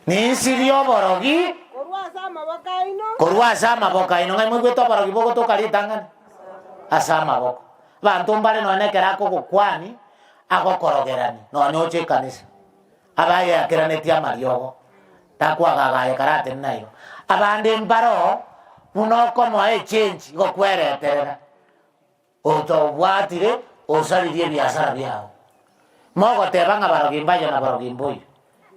ninsirie oborogi. Korwa ase amaboko aino. Korwa ase amaboko aino. Ng'ai moigwete oborogi bogotoka ritang'ani? Ase amaboko. Abanto mbare nonya ekero akogokwani, agokorogerani nonya oche ekanisa. Abayeakeranetie amariogo, takwagaga aye karatenena igo. Abande mbaroo, buna okomoa echange igo kwereterera. Otobwatire osaririe ebiasara biao. Mogoteba ng'a barogi mbayo na borogi mboiyo.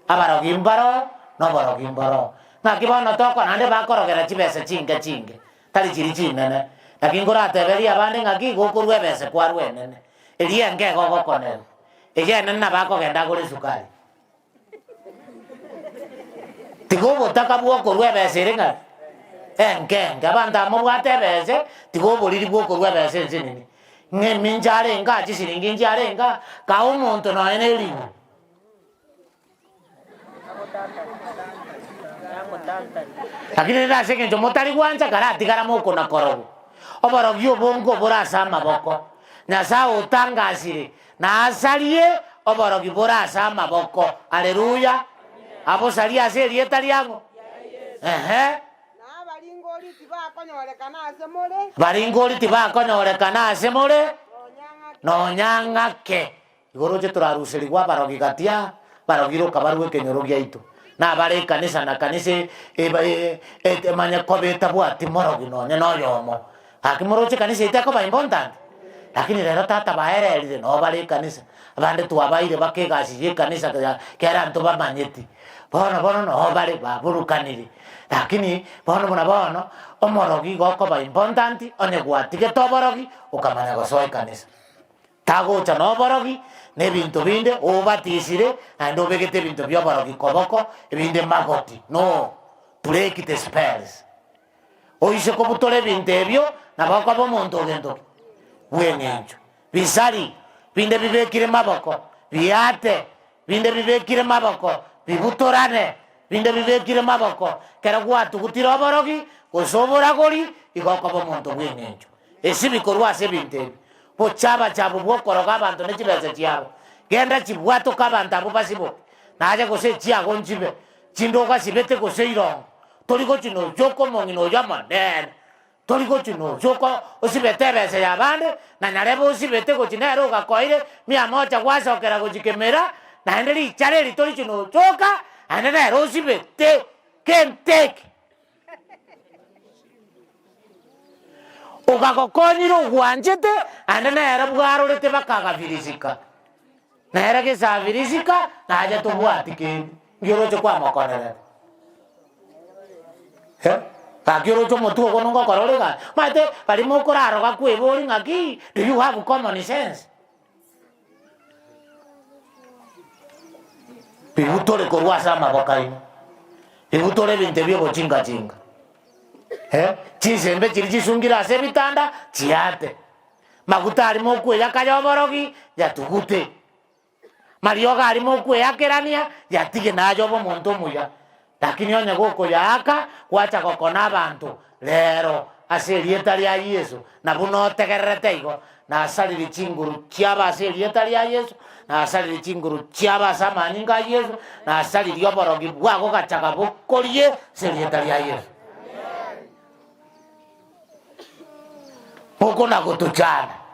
Abarogi mbaroo na oborogi mboroo. Ng'aki bono toko naende bakorogera chibesa chinke chinke, tari chiria chinene. Naki nkorateberie abande ng'aki igo okorua ebesa kwarua enene. Eria enke igo ogokonerwa. Eria enene nabo akogenda agore esukari. Tiga obotaka bw'okorua ebesa ere ng'aki? Enke enke. Abanto aba mobwate ebese, tiga oboriri bw'okorua ebesa ense nini. Ng'a emincha arenge aa, chisiringi inche arenge aa, kaa omonto nonya na eribu. Lakini rende ase eng'encho motari gwancha karatigara mokona korogwa. Oborogi obonge obore ase amaboko. Nyasae otangasire, na asarie oborogi bore ase amaboko. Haleluya! Abosarie ase erieta riang'o? Ehe. Na abaringori tibakonyorekana ase more. Baringori tibakonyorekana ase more, Nonya ng'ake. nonya ng'ake. Igo roche toraruserigwe abarogi gati aa, barogire okabarwa ekenyoro giaito, na abare ekanisa na kanisa eba emanye koba etabwati morogi nonye na oyomo. Gaki moroche ekanisa yaito ekoba important? Lakini rero tata baererire noo bare ekanisa, abande twabaire baka egasi ya ekanisa kera ntobamanyeti. Bono bono noo bare baburukanire. Lakini bono buna bono, omorogi igo okoba important onye gwatigete oborogi okamanya gosoa ekanisa. Tagocha noborogi, na ebinto binde, obatisire, naende obegete ebinto bi'oborogi koboko, ebinde magoti. No, break the spells. Oise kobutora ebinto ebio, nabo okoba omonto ogento ki? Bw'eng'encho. Bisari, binde bibekire maboko, biate, binde bibekire maboko, bibutorane, binde bibekire maboko. Ekero gwatugutire oborogi, gose oboragori, igo okoba omonto bw'eng'encho. Esibi korwa ase ebinto ebi. Bochaba-chabu bw'okoroga abanto ne chibesa chiabo. Genda chibwatoke abanto abwo basiboke, naye gose echiago nchibe, chinde ogasibete gose irongo, tori gochia noyoka omong'ina oyo omonene, tori gochia noyoka osibete ebesa y'abande, na nyarebe osibete gochia nere ogakoire mia moja gwasokera gochia kemera, naende richara eri tori gochia noyoka, naende nere osibete kente eke. Ogagokonyire ogwanchete, naende nere bwarorete bakagafirisika. Nere gesafirisika, naye tobwati kende. Nki oroche kwamokonerete? Eh, gaki oroche omotwe ogo nongokora ore gaki. Omanyete baria mokoraroga kwebori ng'aki, do you have common sense? Bibutore korwa ase amaboko aino, bibutore ebinto ebi ogochingachinga, eh, chinsembe chiria chisungire ase ebitanda chiate, maguta aria mokweyaka y'oborogi yatugute, mariogo aria mokweakerania yatige naye obe omonto omuya. Lakini onye gokoyaaka gwacha gokona abanto rero ase erieta ria Yeso, na buna otegererete igo, nasarire chinguru chiabo ase erieta ria Yeso, nasarire chinguru chiabo ase amanyinga a Yeso, nasaririe oborogi bwago gachaga bokorie ase erieta ria Yeso. Mokona gotochanda.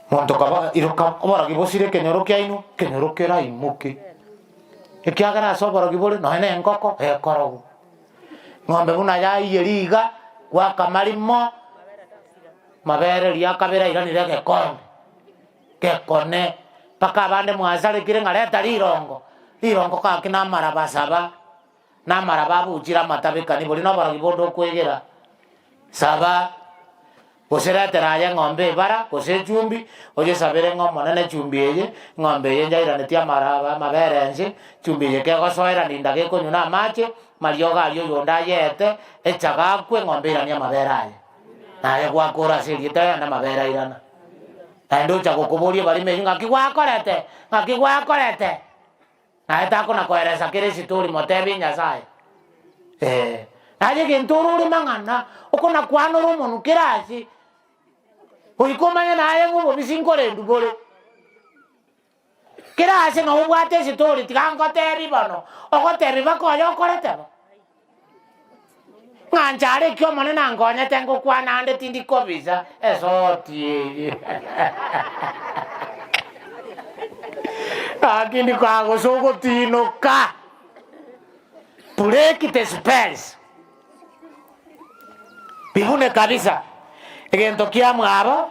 Monto kaba iroka oborogi bosire ekenyoro kiaino, ekenyoro keraimoke, ekiagera ase oborogi bore nonya na engoko ekorogwa. Ng'ombe buna yaiyeria iga, gwakama rimo, mabere ria kabere airanire egekombe, gekone, mpaka abande mwasarekire ng'a reta rirongo, rirongo gaki na amaraba saba, na amaraba abuchire amatabekani, boria na oborogi bonde okwegera, saba. Gose retera aye eng'ombe ebara, gose echumbi, oyesabere ng'a Omonene echumbi eye, eng'ombe eye njairanetie amaraba amabere ense, echumbi eye kegosoera ninda gekonywa na amache, mariogo aria oyonde ayeete, echaga akwe, eng'ombe eiranie amabere aye. Naye gwakora ase erieta riaye naende amabere airana. Naende ocha gokoboria ebarimo eyio ng'aki gwakorete? Ng'aki gwakorete? Naye takona koeresa kera esitori motebie Nyasaye. Ee, naye egento ore ore mang'ana, okona-kwana ore omonwa kera ase, goika omanye naye ng'a obobisi nkorendwa bore. Kera ase nabo obwate esitori tiga ngotebi bono, ogotebi baka oyo okorete bo. Ng'a nchare eki Omonene ankonyete ngokwana ande tindi kobisa esoti eye. Gaki ndikoa gose ogotinoka. Break the spells. Bibune kabisa. Egento kia mwabo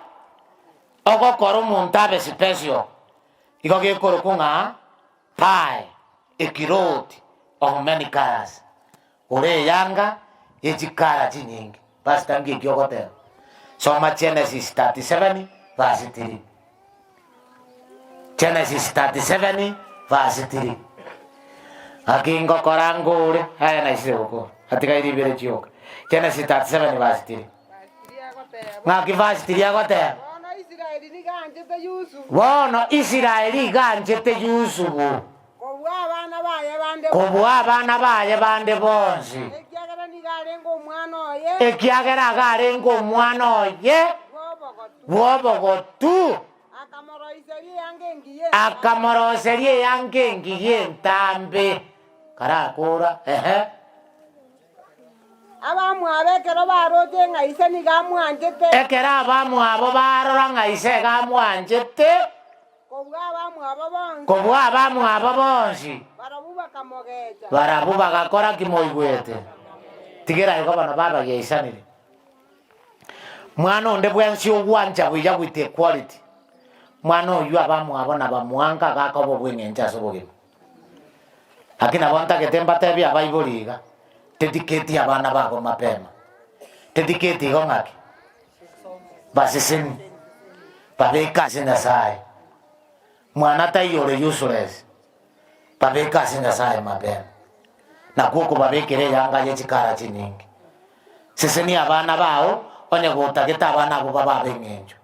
ogokora omonto abe special igo gekorokwa ng'a Pae ekiroti of many colours, ore eyanga ye chikara chinyinge. Pastor nki ekio ogoteba? Soma Genesis 37 verse 3. Genesis 37 verse 3. Ng'aki ngokora ngore, aya naisire gokora, atigaire ibere chioka. Genesis 37 verse 3. Ng'aki verse 3 agoteba? Bono Israeli nigo anchete Yusufu. Bono Israeli iga anchete Yusufu. Kobua abana baye bande bonsi. Kobua abana baye bande bonsi. Ekiagera nigo arenge omwana oye. Ekiagera iga arenge omwana oye. Bw'obogotu. Bw'obogotu. Akamoroiseria eanga engiya entambe. Akamoroseria eanga engiya entambe. Karakora, ehe. Abamwabo ekero baroche ng'a ise nigo amwanchete. Ekero abamwabo barora ng'a ise iga amwanchete. Kobua abamwabo bonsi. Kobua abamwabo bonsi. Barabwo bakamogecha. Barabwo bagakora ki moigwete? Tigera igo bono babagiaisanire. Mwana onde bwensi ogwancha buya with equality, mwana oyio abamwabo nabamwanka agakoba obweng'encho ase obogima. Lakini nabo ntagete mbatebie abaibori iga, dedicate abana bago mapema. Dedicate igo ng'aki? Baseseni, babeke ase Nyasaye. Mwana taiyo ore useless, babeke ase Nyasaye mapema. Nakwo okobabekera eyanga ye chikara chinyinge. Sesenia abana bao, onye gotagete abana abwo babe ab'engencho.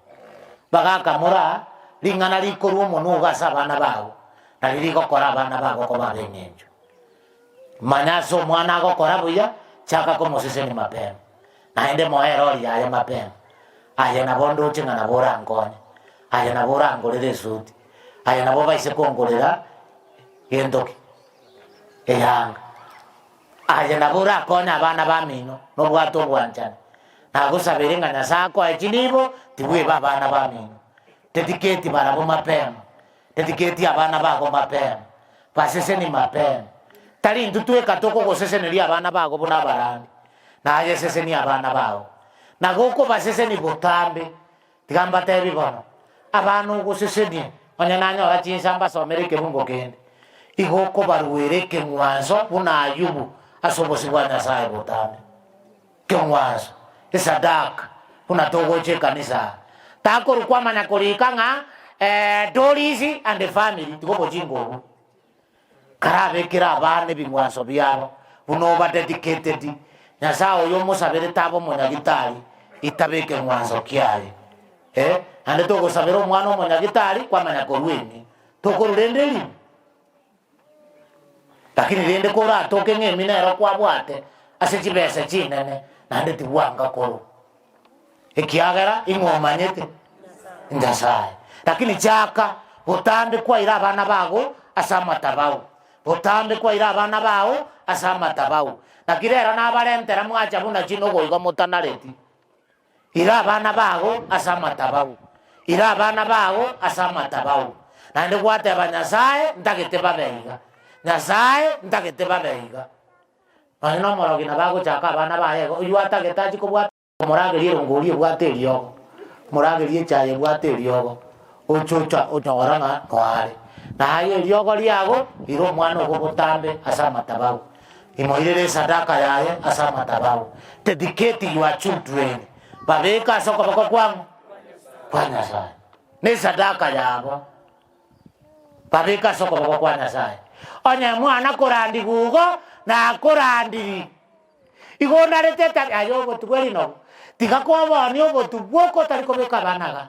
Bagakamora ring'ana rikorwa omonwa ogo ase abana bao, nario rigokora abana bago koba ab'engencho. Manya ase omwana agokora buya, Chaka komosesenia mapema, naende moe erori yaye mapema. Aye nabo ndoche ng'a nabo orankonye, aye nabo orangorere esuti, aye nabo obaise kongorera gento ki? Eyanga. Aye nabo orakonye abana bamino nobwate obwanchani. Nagosabeire ng'a Nyasae akoe chinibo, tibweba abana bamino. Dedicate barabwo mapema, dedicate abana bago mapema, baseseni mapema. Tari intwe tweka tokogoseseneria abana bago buna abarandi, naye sesenia abana bao. Na gokobaseseni botambe, tiga mbatebi bono, abana ogosesenie, onye nanyora chinsa mbasomere ekebungo kende, igo okobaruera ekeng'wanso buna Ayubu ase obosio bwa Nyasae botambe. Keng'wanso, esadaka, buna togocha ekanisa aa. Takorwa kwamanya korika ng'a Doris and family tiga obochinga obwo. Karabekere abana ebing'wanso biabo buna oba dedicated, Nyasaye oyo omosaberete abe omonyagitari, itabe ekeng'wanso kiaye. Eh, naende togosabera omwana omonyagitari kwamanya korwa emi, tokorwa rende erimo. Lakini rende koratoke ng'a emi nero kwabwate ase chibesa chinene, naende tibwanga korwa, ekiagera ing'o omanyete? Nyasaye. Lakini chaka botambe kwaira abana bago ase amatabau, botambe kwaira abana bao ase amatabau. Naki rero nabarentera mwacha buna chinogo igo motanareti. Ira abana bao ase amatabau, ira abana bao ase amatabau. Naende gwateba, Nyasae, ntagete babe iga, Nyasae, ntagete babe iga. Nonya na omorogi nabo agochaka abana baye iga, oyio atagete achie kobwata omoragerie erongori ebwate eriogo, omoragerie echae ebwate eriogo, oche ocha onyora ng'a noare. Naye eriogo riago, ira omwana ogo botambe ase amatabau. Imoirere esadaka yaye ase amatabau. Dedicate your children, babeke ase okoboko kwang'o? Kwa Nyasae. Na esadaka yabo babeke ase okoboko kwa Nyasae. Onye mwana korandigwa igo, nakorandiri. Igo onarete etabi aye obotu bwe rinogu, tiga kobonia obotu bwoka otari kobeka abana iga.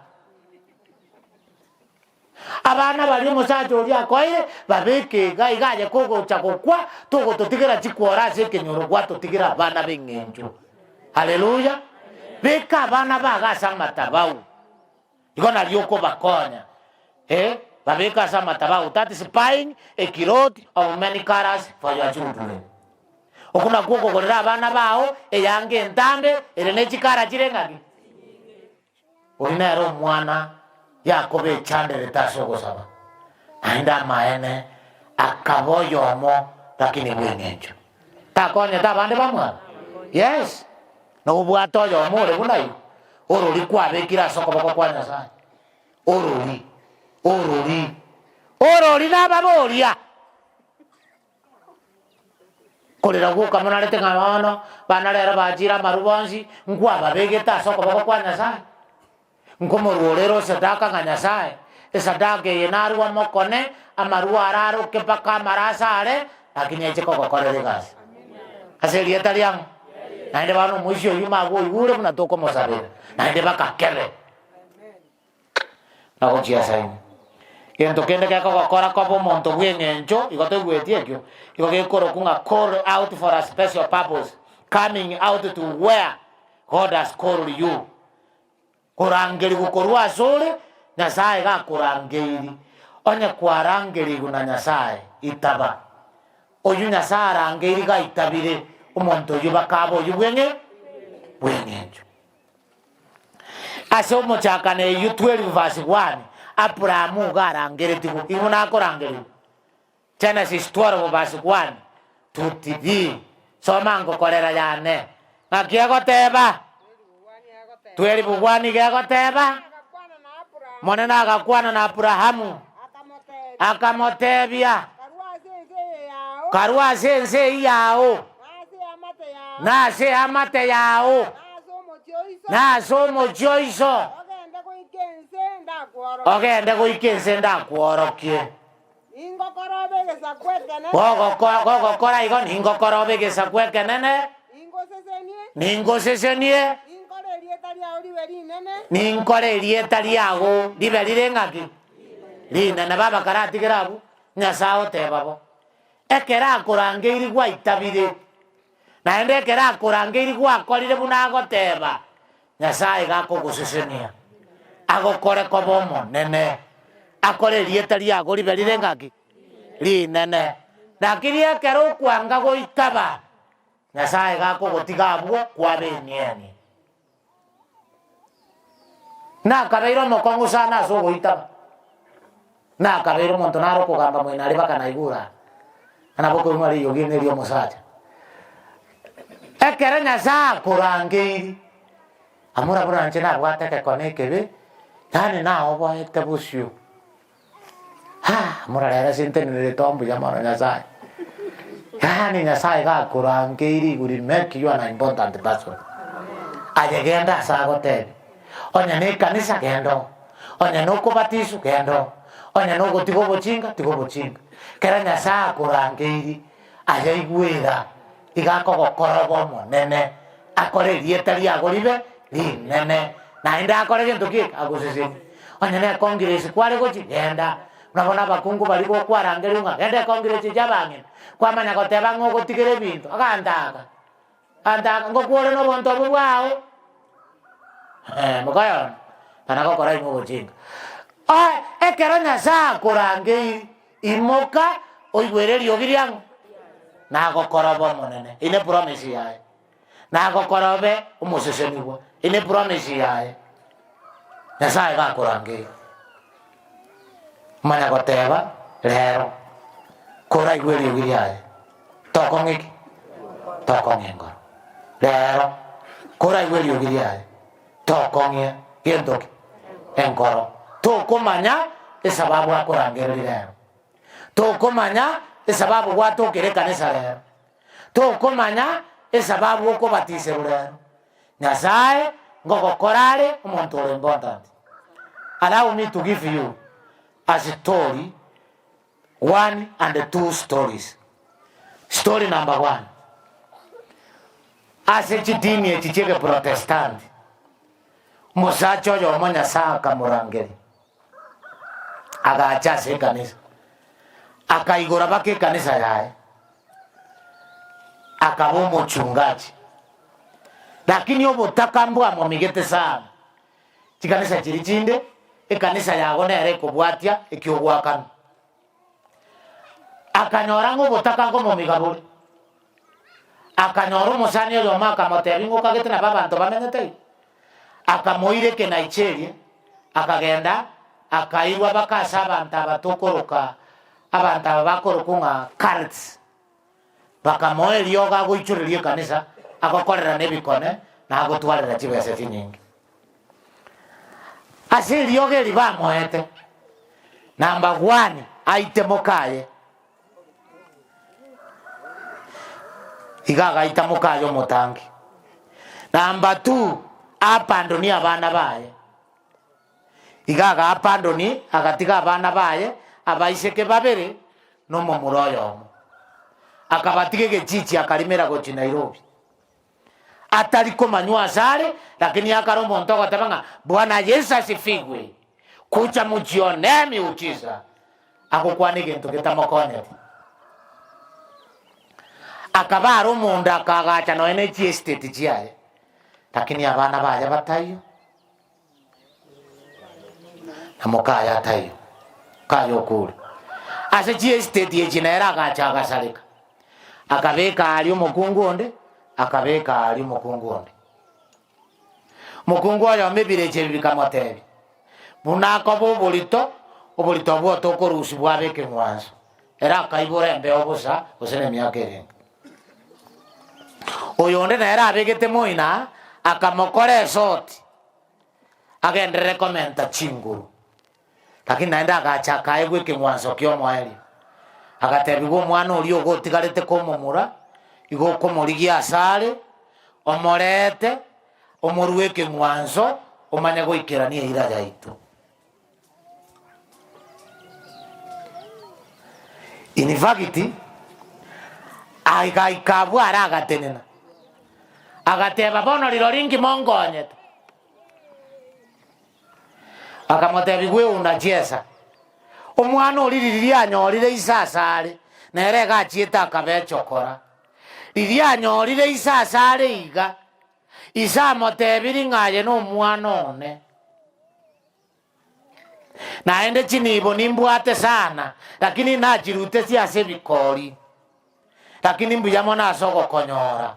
Abana baria omosacha oria akoeire babeke iga iga aye kogocha gokwa togototigera chikwora ase ekenyoro gwatotigera abana b'eng'encho. Haleluya! Beka abana bago ase amatabau, igo nario okobakonya eh, babeke ase amatabau, that is buying a cloth of many colours for your children. Okwo nakwo okogorera abana bao eyanga entambe ere ne chikara chire ng'aki? Oria nere omwana Yakobo echanderete ase ogosaba, naende amaene akaba oyomo lakini bw'engencho. Takonyete abande bamwabo? Yes, nobwate oyomo ore buna igo, orori kwabekire ase okoboko kwa Nyasae. Orori, orori, orori nababoria. Korera gwoka monarete ng'a bono bana rero bachire amaru bonsi, nkwababegete ase okoboko kwa Nyasae? Nkomorworera osadaka ng'a Nyasae, esadaka eye narue omokone, amarwa araroke mpaka amarasa are, lakini ache kogokorera egasi. Ase erieta riang'o? Naende bono omoisia oyio magwe oigure buna tokomosabera, naende bakakebe. Na gochia ase inwe. Gento kende gekogokora koba omonto bw'eng'encho, igo toigweti ekio, igo gekorokwa ng'a call out for a special purpose, coming out to where God has called you. Korangerigwa korwa ase ore, Nyasae gakorangeiri. Onye kwarangerigwe na Nyasae, itaba. Oyio Nyasae arangeiri gaitabire, omonto oyio bakaba oyio bw'eng'e bw'eng'encho. Ase omochakano eyio 12 verse 1, Abrahamu iga arangeretigwe, inwe nakorangerigwe. Genesis 12 verse 1 to 3, soma ngokorera yane. Ng'aki egoteba? 12 1 iga egoteba, Omonene agakwana na Abrahamu, akamotebia, Karue ase ense eyio yao, na ase eamate yao, na ase omochie o iso, ogende goika ense ndakworokie. Gogokora igo ningokore obe egesaku ekenene, ningosesenie, ninkore erieta riago ribe rire ng'aki? Rinene. Baba karatigere abwo, Nyasae oteba bo. Ekero akorangeiri gwaitabire. Naende ekero akorangeirie gwakorire buna agoteba, Nyasae iga akogosesenia, agokore koba omonene, akore erieta riago ribe rire ng'aki? Rinene. Lakini ekero okwanga goitaba, Nyasae iga akogotiga abwo kwaba enieni. Nakabeire omokong'u sana ase ogoitaba, nakabeire omonto nare okogamba moino aria baka naigure aa, nabo okoigwa ng'a riyogi eri neria omosacha. Ekero Nyasae akorangeiri, amura buna inche nabwate egekone ekebe, yaani naoboete bosio, Haa, morarere ase ntenenerete oo mbuya mono Nyasae. Yaani Nyasae gakorangeiri igoro make you an important person. Aye genda ase agotebia, onye na ekanisa genda oo, onye na okobatiswa genda oo, onye na ogotiga obochinga tiga obochinga. Kera Nyasae akorangeiri aye igwera iga akogokora obe omonene, akore erieta riago ribe rinene, naende akore gento ki eke? Agosesenie. Onye ne econgress kware gochia, genda. Buna bono abakungu baria gokwarangerigwa ng'a genda econgress echi abang'ina, kwamanya goteba ng'a ogotigera ebinto, aganto aka, aganto aka, ngokwore na obonto obwo bwao, mokoyona, bana gokora inwe obochinga. Oe, ekero Nyasae akorangeiri, Imoka, oigwere eriogi riang'o, nagokora obe omonene. Eye ne promise yaye. Nagokora obe omosesenigwa. Eye ne promise yaye. Nyasaye gakorangeria. Omanya goteba, rero, koraigwe eriogi riaye, tokong'a ki? Tokong'a enkoro. Rero, koraigwe eriogi riaye, tokong'ia gento ki? Enkoro. Tokomanya esababu akorangereria rero. Tokomanya esababu gwatokire ekanisa rero. Tokomanya esababu okobatiserwa rero. Nyasae ngogokora are omonto ore important. Allow me to give you a story, one and two stories. Story number one, ase chidini echi chi'egeprotestanti, omosacha oyomo Nyasae akamorangeria, agacha ase ekanisa, akaigora baka ekanisa yaye, akaba omochungaji. Lakini obotaka mbwamomigete sana, chikanisa chiria chinde, ekanisa yago nere ekobwatia eki'ogoakanwa. Akanyora ng'a obotaka nkomomiga bore. Akanyora omosani oyomo akamotebia ng'a okagete nabo abanto bamenyete iga. Akamoira ekenaicheria, akagenda akairwa baka ase abanto aba tokoroka abanto aba bakorokwa ng'a cults. Bakamoa eriogo agoichoreria ekanisa, agokorera nebikone, na agotwarera chibesa chinyinge. Ase eriogo eri bamoete, number one aite mokaye, iga agaita mokaye omotangi. Number two, abandonie abana baye, iga agaabandonie agatiga abana baye abaiseke babere na omomura oyomo. Akabatiga egechichi akarimera gochia Nairobi. Atari komanywa asare, lakini akare omonto ogoteba ng'a Bwana Yesu asifigwe, kucha mujionee miujiza, agokwana egento getamokonyeti. Akaba are omonto akaagacha nonya ne chiestate chiaye, lakini abana baye bataiyo, na mokaye ataiyo, mokaye okure. Ase chiestate echi nere agacha agasareka. Akabeka aaria omokungu onde, akabeka aaria omokungu onde. Omokungu oyomo ebirecha ebi bikamotebia, Buna akoba oborito, oborito obwo tokorusia bwabe ekeng'wanso. Ere akaibora embeo bosa, gose nemiaka erenge. Oyonde nere abegete moina, akamokora esoti, agenderere komenta chinguru. Lakini naende agacha akaegwa ekeng'wanso ki'omoerio, agatebigwa omwana oria ogotigarete komomura, igo okomorigia asare, omorete, omorue ekeng'wanso, omanye goikerania eira yaito. In fact, agaika abwo are agatenena, agateba bono rirorio inki monkonyete? Akamotebia, Gweunda chiesa. Omwana oria riria anyorire ise asare, nere iga achiete akaba echokora. Riria anyorire ise asare iga, ise amotebirie ng'a aye nomwana one. Naende chinibo nimbwate sana, lakini nachirutetie ase ebikori. Lakini mbuya mono ase ogokonyora.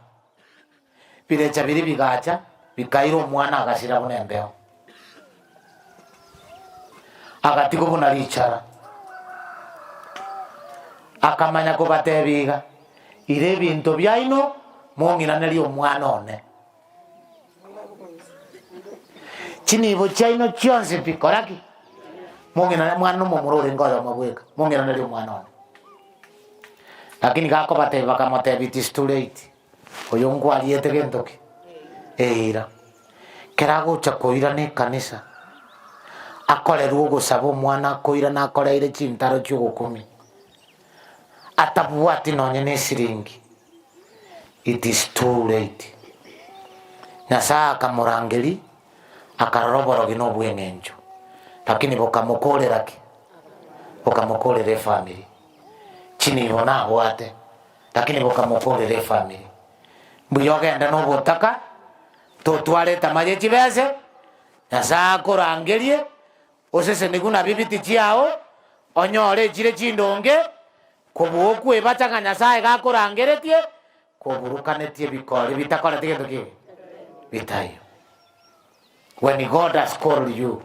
Birecha biria bigacha, bikaira omwana agasira buna embeo. Agatigwa buna richara. Akamanya kobatebia iga, Ira ebinto biaino, mong'iranerie omwana one. Chinibo chiaino chionsi pi, kora ki? Mong'inane mwana nomomura orenge oyomo bweka, mong'iranerie omwana one. Lakini gakobatebia bakamotebia it is too late, oyo nkwariete gento ki? Eira. Kero agocha koirana ekanisa, akorerwe ogosaba omwana akoirana akoreire chintaro chiogokumia, atabwati nonye na esiringi. It is too late. Nyasae akamorangeria, akarora oborogi na obweng'encho, lakini bokamokorera ki? Bokamokorera efamiri. Chinibo nabwate, lakini bokamokorera efamiri. Mbuya ogende na obotaka, totware etama ye chibese, Nyasae akorangerie, osesenigwe na bibiti chiao, onyore echire chindonge, Kobua okwebacha ng'a Nyasae gakorangeretie, koburukanetie ebikori bitakoreti gento ki? Bitaiyo. When God has called you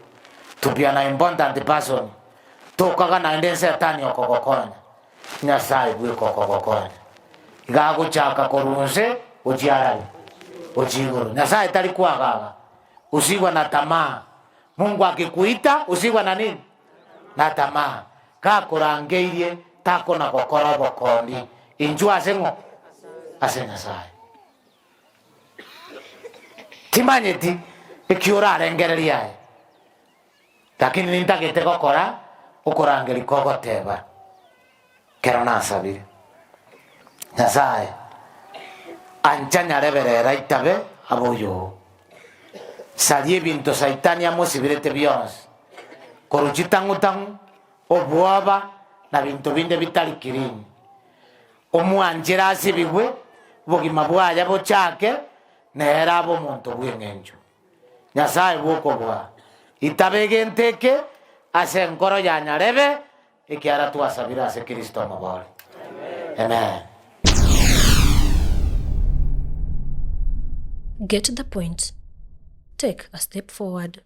to be an important person, tokaga naende nsetani okogokonya, Nyasae bweka okogokonya. Iga agochaka korwa nse gochia arabe, gochia igoro. Nyasae tari kwagaga, usigwe na tamaa. Mungu akikuita usigwe na nini? Na tamaa. Gakorangeirie takona gokora obokondi, inchuo ase ng'o? Ase Nyasae. Timanyeti eki orarengererie aye, lakini nintagete gokora okorangeria kogoteba kero nasabire. Nyasae, ancha nyareberera aitabe abe oyoo. Saria ebinto Saitani amosibirete bionsi, korwa chitang'u-tang'u, obwoba, na binto binde bitari clean. Omwanchere asibigwe, obogima bwaye bochake, nere abe omonto bw'eng'encho. Nyasae bw'okobua, itabe egento eke ase enkoro ya nyarebe, ekiara twasabire ase Kristo Omobori. Amen. Get the point. Take a step forward.